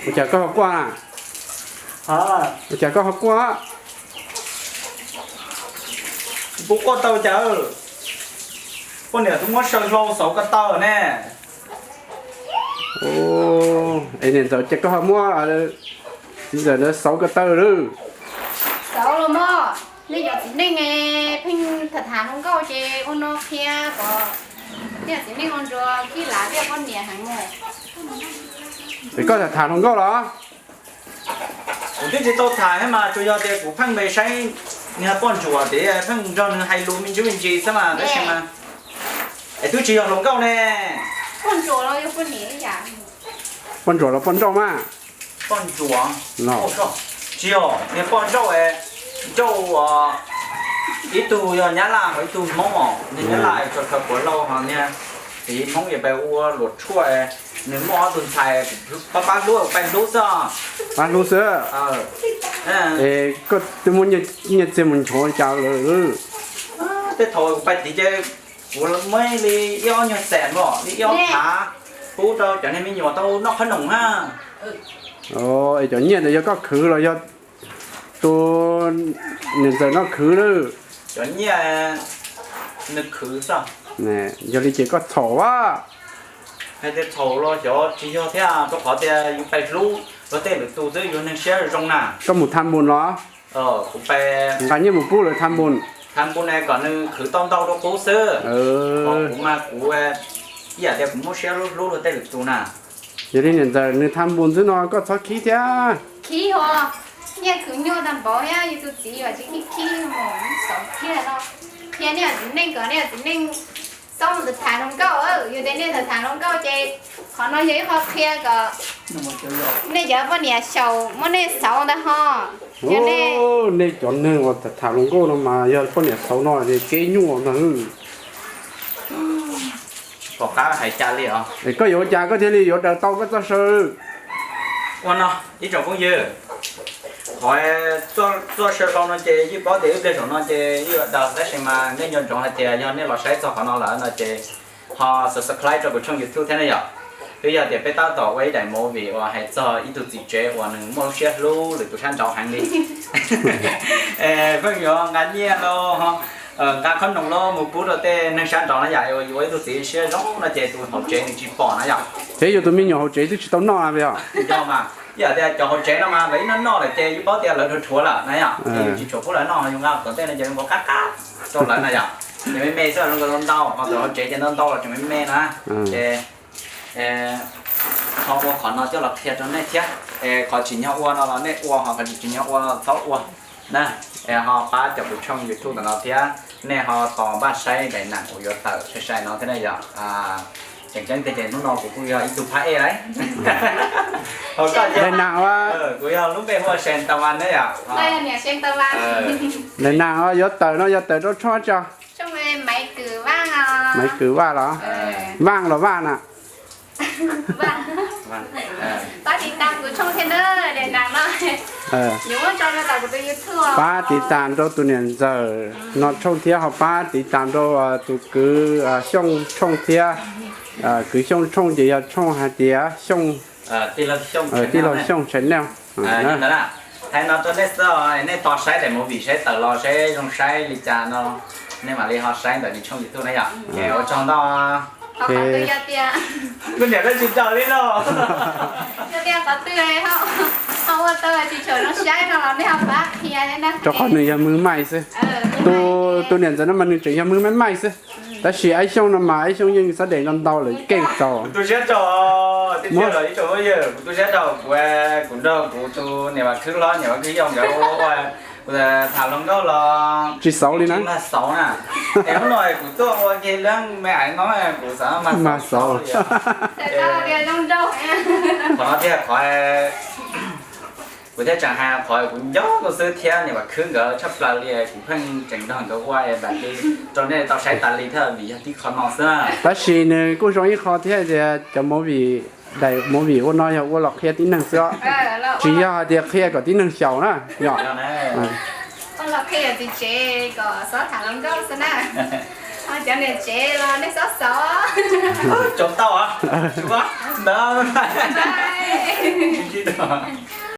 Ua cas koj ho quaj na? Ua cas koj ho quaj? Kuv quaj tau cas? Poj niam twb muab saw hlau xauv ko taw ne. Es niam ntxawm, cas koj ho muab txiv ntxawm ntawd xauv ko taw lawm? Xauv los mog, nej cov txiv neej pheej tham tham hluas nkauj ces ua no qhia kom nej cov txiv neej ua ntsuag kib lav thiaj poj niam heev mus. Es koj tham tham hluas nkauj los? Kuv twb tsis tau tham thiab mas, tsuas yog tias kuv pheej npe saib nws poj ntsuam tias pheej nrog nws hais lus me ntsis me ntsis xwb mas tab sis mas, es twb tsis yog hluas nkauj ne. Poj ntsuam los yog poj niam ib yam. Poj ntsuam los poj nrauj mas. Poj ntsuam, tsis yog, niag poj nrauj, nrauj, ib tug yog nyab laj ho ib tug hmoob os, niag nyab laj tso khaws puav lauj ho niag txiv hmoob yog pab ua luam tshuaj, nws muaj ob tug ntxhais, pab pab hlub pab hlub xwb. Pab hlub xwb. Es koj twb muab nyiaj txiag mus nchuav cas lawm? Tej thaum kuv pais tid ces kuv muab li ib ob nyuag xees los li ib ob phav pub rau cov niag me nyuam tau noj qhob noom na. Es cov nyiaj ntawd yog koj khwv los yog tus niam ntxawm no khwv lawm? Cov nyiaj nws khwv xwb. Yog li ces koj txhaum a. Hais tias txhaum los xyov tsis yog thiab, rau qhov tias yus pais hlub luag tej lwm tus xwb yus neeg siab zoo na. Koj mus tham npus los? Kuv pais nqa nyiaj mus pub lawv tham npus. Tham npus ne kom nws khwv tau ntau rau kuv xwb. Kuv mas kuv ib yam tias kuv muaj siab hlub hlub luag tej lwm tus na. Yog li niam ntxawm, nws tham npus xwb no koj txhob khib thiab. Khib ho, nyiaj khwv nyuaj tag npaum thiab yus tus txiv yuav tsis khib khib mus xauv thiab no. Qhia nej txiv neej kom nej txiv neej txhob mus tham hluas nkauj, yog tias nej tham hluas nkauj ces qhov no yog ib qho qhia kom nej cov poj niam xyaum muab nej xauv ntawd ho. Nej cov neeg uas tham hluas nkauj no mas yog poj niam xauv no ces kev nyuaj ntag. Pom qab hais cas li os. Es koj yuav ua cas koj thiaj li yuav daws tau koj txoj saw? Ua no ib tsoom phooj ywg, qhov txoj saw hlau no ces yeej paub tias ib pliag saum no ces yeej yuav daws, tab sis mas nej nco ntsoov hais tias yog nej los saib txog qhov no lawm no ces ho subscribe rau kuv tshooj YouTube thiab ne yom. Twb yog tias peb tab tom ua ib daim movie uas hais txog ib tug txiv tsev uas nws muaj lub siab hlub lwm tus sab nraud heev li. Pheej yuav nqa nyiaj los nqa qhob noom los mus pub rau tej neeg sab nraud na yom, yuav ua ib tug txiv siab zoo no ces tus hauv tsev nws tsis pom na yom. Ces yus tus me nyuam hauv tsev twb tsis tau noj na yom. Yog mas, yam tias cov hauv tsev no mas lawv ib noj noj lawm ces yus paub tias lawv dhuav dhuav lawm na yom, yus tsis tshuav pub lawv noj, yus nqa tom ntej no ces zoo nkaus qab qab rau lawv na yom. Ces me me xwb zoo nkaus ntau ntau, ho tus hauv tsev ces ntau ntau los tseem me me na. Ces ho ua qhov no coj los qhia rau nej thiab. Es qhov tsim nyog ua no los nej ua, ho qhov tsis tsim nyog ua no txhob ua na. Es ho pab cov kuv tshooj YouTube ntawm no thiab, nej ho tos npaj saib daim nam uas yuav tawm sai sai no thiab ne yom. Tseem ceeb tiag ces hnub no kuv kuj yog ib tug phab ej lawm. Daim nam, kuv yog lub npe hu ua Seem Tau Vas ne yom. Daim nam yuav tawm no yog tawm rau tshooj tso? Maiv Kws Vaj los? Vaj los Vaj na? Pab tiv tas rau tus niam ntxawm no tshooj thiab ho pab tiv tas rau tus kwv Xyooj tshooj thiab. Kwv Xyooj tshooj ces yog tshooj hais tias Xyooj, tij laug Xyooj channel. Hais no rau nej xwb, nej tos saib daim movie saib tawm los saib zoo saib li cas no, nej mam li ho saib ntawm nws tshooj YouTube na yom. Ua tsaug ntau. Kuv niam twb tsis raug li no. Rau qhov nws yog mws maij xwb. Tus niam ntxawm no mas nws tseem yog mws maij maij xwb. Tab sis Aib Xyooj no mas Aib Xyooj yeej xab des ntau ntau lawm keej tau. Kuv tu siab rau, kuv tu siab rau kuv, kuv nrog kuv tus niam Vam Khwb hlob, niam Vam Khwb Yooj nkawd ua tham hluas nkauj los tsis xauv li na, xauv na. Es hnub no kuv tuaj ua kiag lub me aiv no kuv xav mas xauv. Qhov no thiaj qhov kuv thiaj tseem hais qhov kuv nco kuv xwb thiab niam Vam Khwb nkawd tshaj plaws li, kuv pheej tseem nrog nkawd ua es vam li rau nej tau saib tas li thiab vim yog tib qho no xwb. Tab sis nws kuj zoo ib qho thiab tias cov movie, daim movie ua no yog ua los qhia tib neeg xwb, tsis yog hais tias qhia kom tib neeg xyaum na yom. Ua los qhia txiv tsev kom xob tham hluas nkauj xwb na. Cov niam tsev los nej xob xauv. Tau ntawd. Tsis tau.